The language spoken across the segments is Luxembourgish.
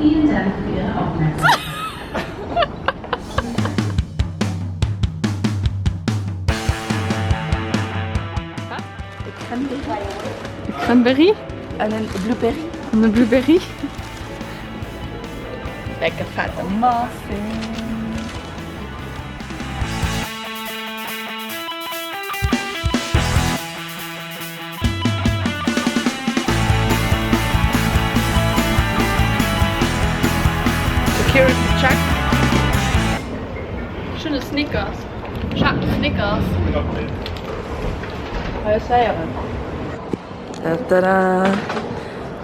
Vielen Dank für Ihre Aufmerksamkeit. Cranberry? An en Blueberry. An e Blueberry. Lecker fette Muffin. Security check. Schöne Snickers. Ech hat Snickers. Hei ass héieren. Da da da.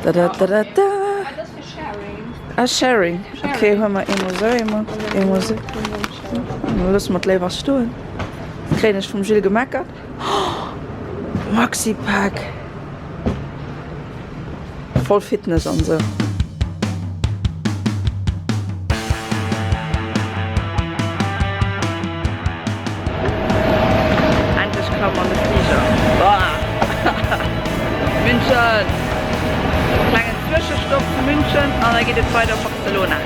Da da da da da. Ah, dat ass fir Sharing. Ah, Sharing. Ok, huele mer eemol esou, eemol, eemol esou. Da loosse mer d'léiwer stoen. Kréien ech vum Gilles gemeckert. Maxi Pack. Voll Fitness an esou. Endlech klamme mer an de Fliger. München! Klengen Zwëschestopp zu München an da geet et weider op Barcelona.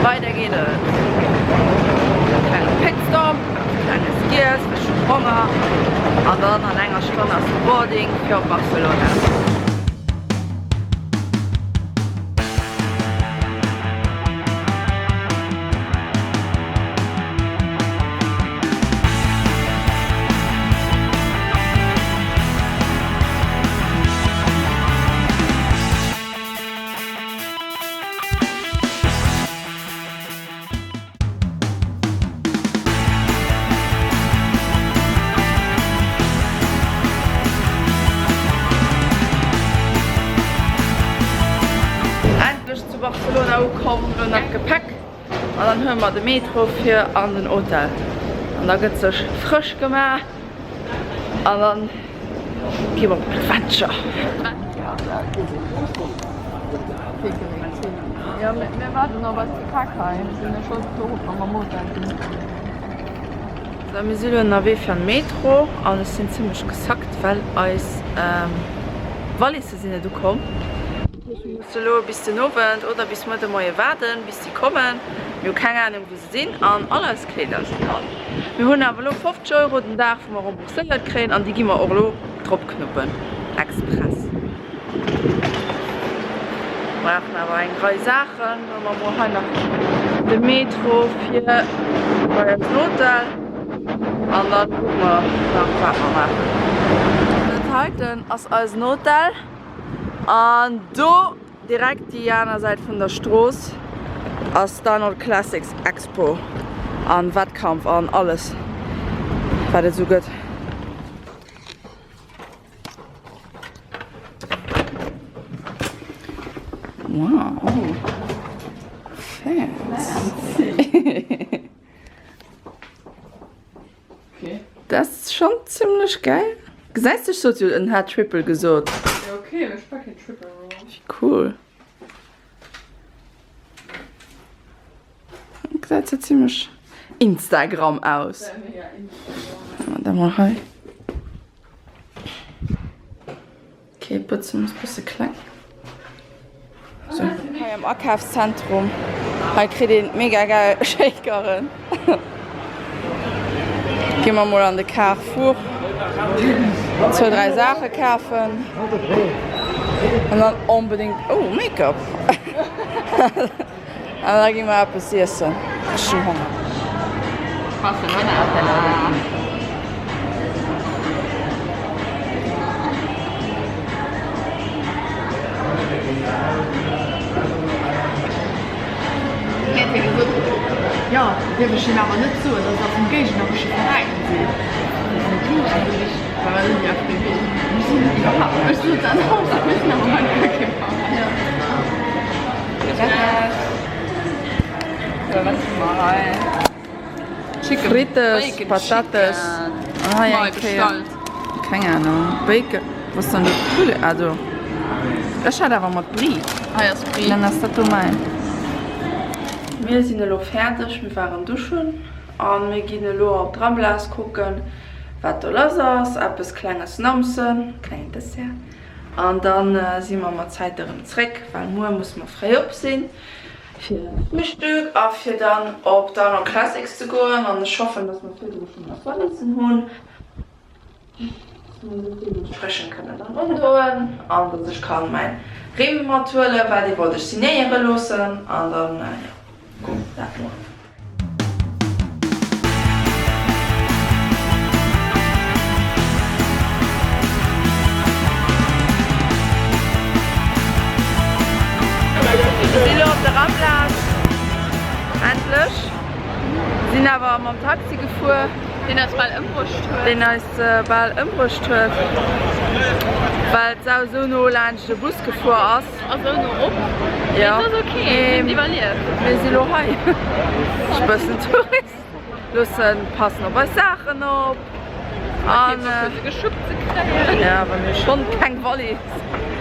Weider geet et. Klenge Pitstop, klenges Giess, ech hunn Honger an dann an enger Stonn ass de Boarding fir op Barcelona. Endlech zu Barcelona ukomm, lo nach Gepäck an dann huele mer de Metro fir an den Hotel an da gëtt sech frësch gemaach an dann gi mer op Adventure. Jo, mir waarden op eist Gepäck hei. Mir sinn jo scho do wa mer am Hotel sinn. Sou, mir si lo ënnerwee fir an de Metro an ech sinn zimmlech gesackt, well eis Walisse sinn net ukomm. Dat heescht, mir musse lo bis den Owend oder bis muer de Moie waarden, bis déi kommen. Mir hu keng Anung, wou se sinn an all eis Kleeder sinn all. Mir hunn awer elo 50 Euro den Dag, wou mer rembourséiert kréien an déi gi mer och elo drop knuppen. Express. Brauchen awer eng Rei Saachen. Huele mer mol hei nach de Metro fir bei eisen Hotel an dann kucke mer nach wat mer maachen. Dat heiten ass eisen Hotel an do direkt déi aner Säit vun der Strooss ass d'Arnold Classics Expo an Wettkampf an alles wat et esou gëtt. Wow. Fancy. Okay. Dat ass schon zimmlech geil. Gesäis de, ech sot jo en hat Triple gesot. Ja okay, mee ech war keen Triple Room. Wéi cool. Gesäit jo zimmlech Instagram aus. Da mol hei. Okay, Butzem ass bësse kleng. So. Hei am Akafszentrum. Hei kritt een mega geil Shakeren. Gi mer mol an de Carrefour. Zwou, dräi Saache kafen. An dann onbedingt, oh, Make-up. An da gi mer eppes iessen. Ech hunn Honger. Jo, dierf ech him awer net soen, dass der vum géigneresche Veräin sidd. Well mir sinn déi FDP. Mir sinn iwwerhaapt, ech sot dat och, mir sinn awer hei guer kee Veräin. So, wat hu mer hei? Frites, Patates an hei eng Kéier, keng Ahnung, Bacon. Wou ass dann de Poulet? Ah do. Ech hat awer mat Brie. Hei ass Brie. Dann ass dat do mäin. Mir sinn elo fäerdeg, mir waren duschen a mir ginn elo op d'Ramblas kucken, wat do lass ass, eppes Klenges namsen, klengen Dessert, an dann si mer mat Zäit erëm zréck, well muer musse mer fréi op sinn fir Frühstück a fir dann op d'Arnold Classics ze goen an ech hoffen, dass mer virdru schonn eis Wallissen hunn. Deementsprechend kënnen dann undoen an dass ech kann mäin Rimm mathuelen, well dee wollt ech signéiere loossen an dann jo kucke mer dat mol. Mir sinn elo op der Ramblas, endlech, sinn awer mam Taxi gefuer. Deen eis bal ëmbruecht huet. Deen eis bal ëmbruecht huet, well d'Sau esou no laanscht de Bus gefuer ass. A sou no op. Jo. Mee et ass ok, mir hunn et iwwerlieft. Mir si lo hei. E bëssen Tourist. Loossen, passen op eis Saachen op. An. Fir se geschuppt ze kréien. Jo, well mir hu schonn keng Wallis.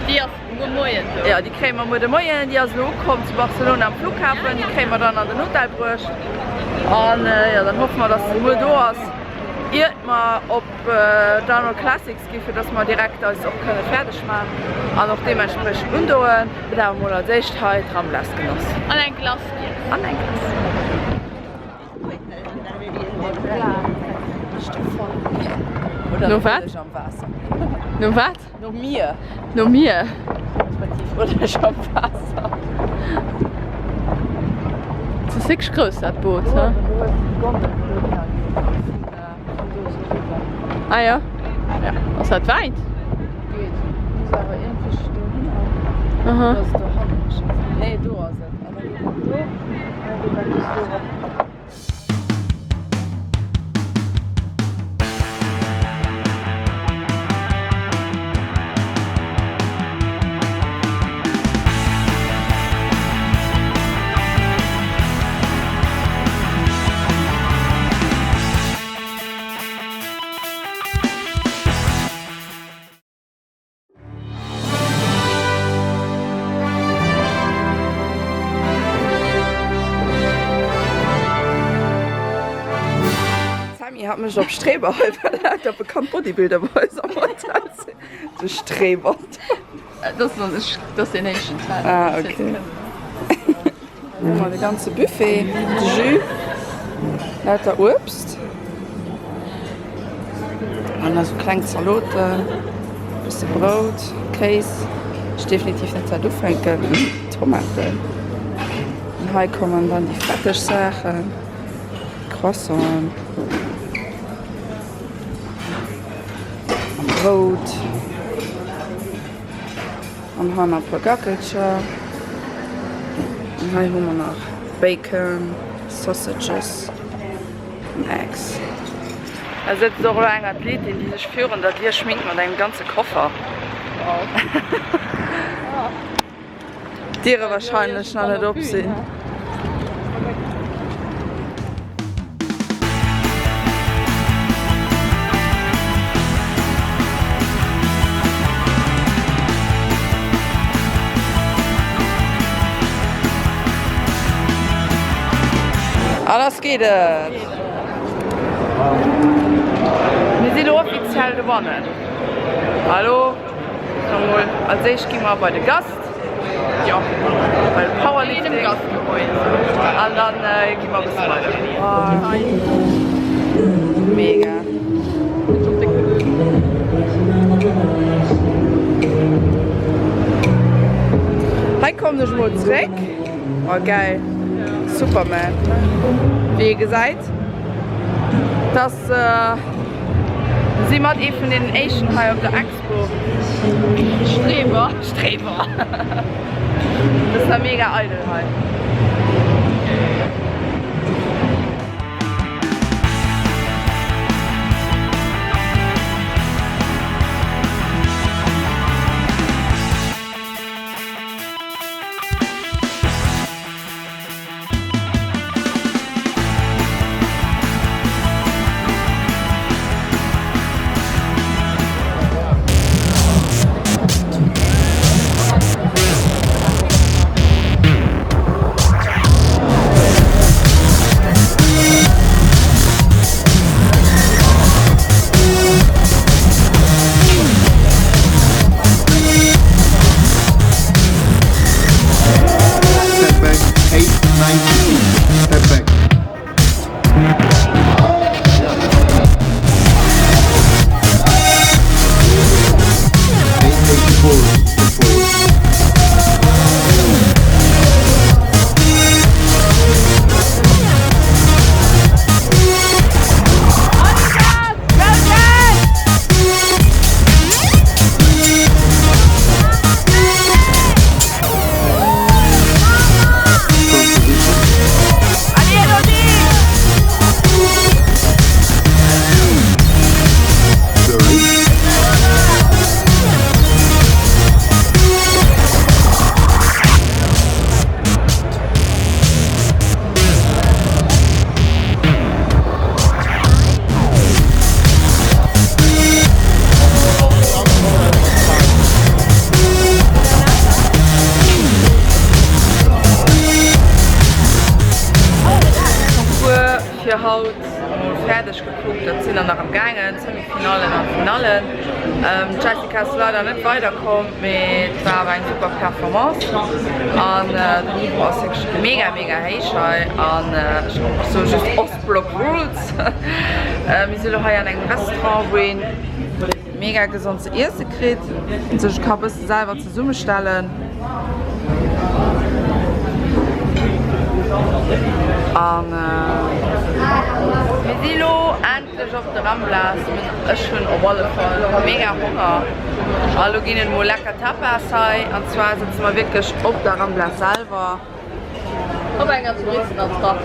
Déi ass muer Moien do. Jo, déi kréie mer muer de Moien. Déi ass elo ukomm zu Barcelona am Flughafen. Déi kréie mer dann an den Hotel bruecht. An jo, dann hoffe mer, dass se muer do ass, iert mer op d'Arnold Classics gi, fir dass mer direkt eis och kënne fäerdeg man an och deementspriechend undoen. Gëtt awer mol als éischt hei d'Rambless genoss. An eng Glace giess. An eng Glace. No wat? No wat? No Mier. No Mier. Respektiv Ueleg am Waasser. Et ass wierklech grouss dat Boot, he? Ah jo. Ass dat wäit? Geet. Muss awer iergendwéi dohinner. Aha. Oder ass et dohannen? Nee, do ass et. An da geet et do an da geet dat bis do erop. D'Sammy hat mech op Streber hei verlaangt, dat bekannt Bodybuilder bei eis am Hotel sinn. De Streber. Dat ass noch nicht, dat ass deen éischten Teil. Ah, okay. Hu mer de ganze Buffet, de Jus, lauter Uebst an da sou kleng Zaloten, bësse Brout, Kéis, ech definitiv net wäert ufänken, Tomaten. An hei kommen dann déi fetteg Saachen, Croissanten an Brout. An hei nach e puer Gackelcher. An hei hu mer nach Bacon, Sausages an Eggs. Hei sëtzt och elo eng Athletin, déi sech virun der Dier schminkt mat engem ganze Koffer. D'Diere wahrscheinlech nach net op sinn. A lass geet et! Mir sinn elo offiziell dobannen. Hallo! Mol als éischt gi mer bei de Gast, jo bei de Powerlifting an dann gi mer e bësse weider. Mega. Hei kommen ech mol zréck. Oh geil, Superman. Wéi ee gesäit, dass si mat ee vun deenen éischten hei op der Expo. Streber. Streber. Dat ass da mega eidel hei. D'Jessica ass leider net weider komm, mee et war awer eng super Performance an den Niveau ass wierklech mega mega héich hei an ech soe just Ostblock Rules. Mir si lo hei an engem Restaurant wou een mega gesond ze iesse kritt an sech ka bësse selwer zesummestellen. An mir si lo. Endlech op de Ramblas, ech hunn op alle Fall mega Honger a lo ginn et mol lecker Tapas hei an zwar sëtze mer wierklech op der Ramblas selwer. Op enger Touristenattrapp.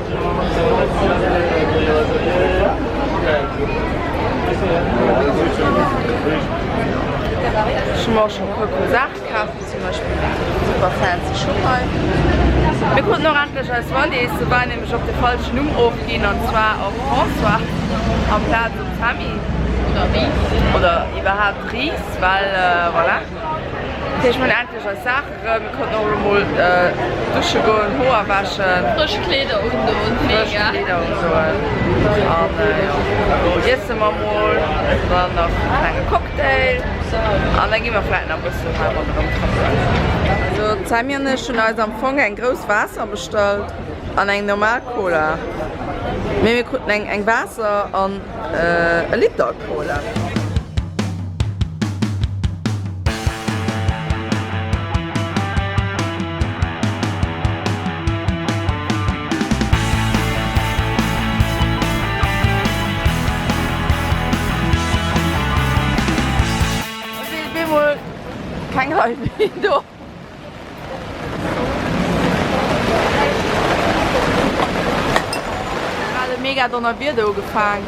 Ech hu mer och scho e puer cool Saache kaf, wéi zum Beispill super fancy Schung hei. Mir kruten och endlech eis Wallis, se war nämlech op de falschen Numm ofginn an zwar op François amplaz op Tammy Oder Ries. Oder iwwerhaapt Ries, well voilà. Dat heescht mir hunn endlech eis Saache rëm, mir konnten och elo mol dusche goen, Hoer wäschen. Frësch Kleeder undoen, mega. Frësch Kleeder undoen an jo, elo iesse mer mol dann nach e klenge Cocktail an da gi mer vläit nach e bëssen hei ronderëm trëppelen. Also d'Sammy an ech hunn eis am Fong eng grouss Waasser bestallt an eng normal Cola, mee mir kruten eng eng Waasser an e Liter Cola. Bemol keng Leit méi do. Grad e mega Donnerwieder ugefaang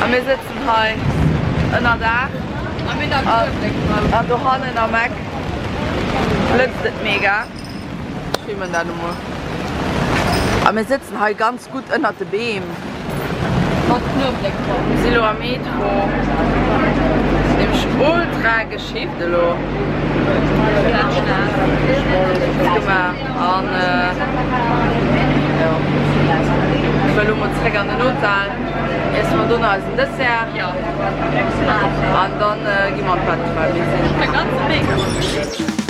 a mir sëtzen hei ënner Daach an dohannen am Eck blëtzt et mega. Ech filmen dat emol. A mir sëtzen hei ganz gutt ënnert de Beem. Mat Knuewléck drop. Mir si lo am Metro. Ass nämlech ultra geschift elo. Gemaach an jo. Ech wëll elo mol zréck an den Hotel. Iesse mer do nach eisen Dessert. An dann gi mer an d'Bett, well mir sinn. De ganze Wee.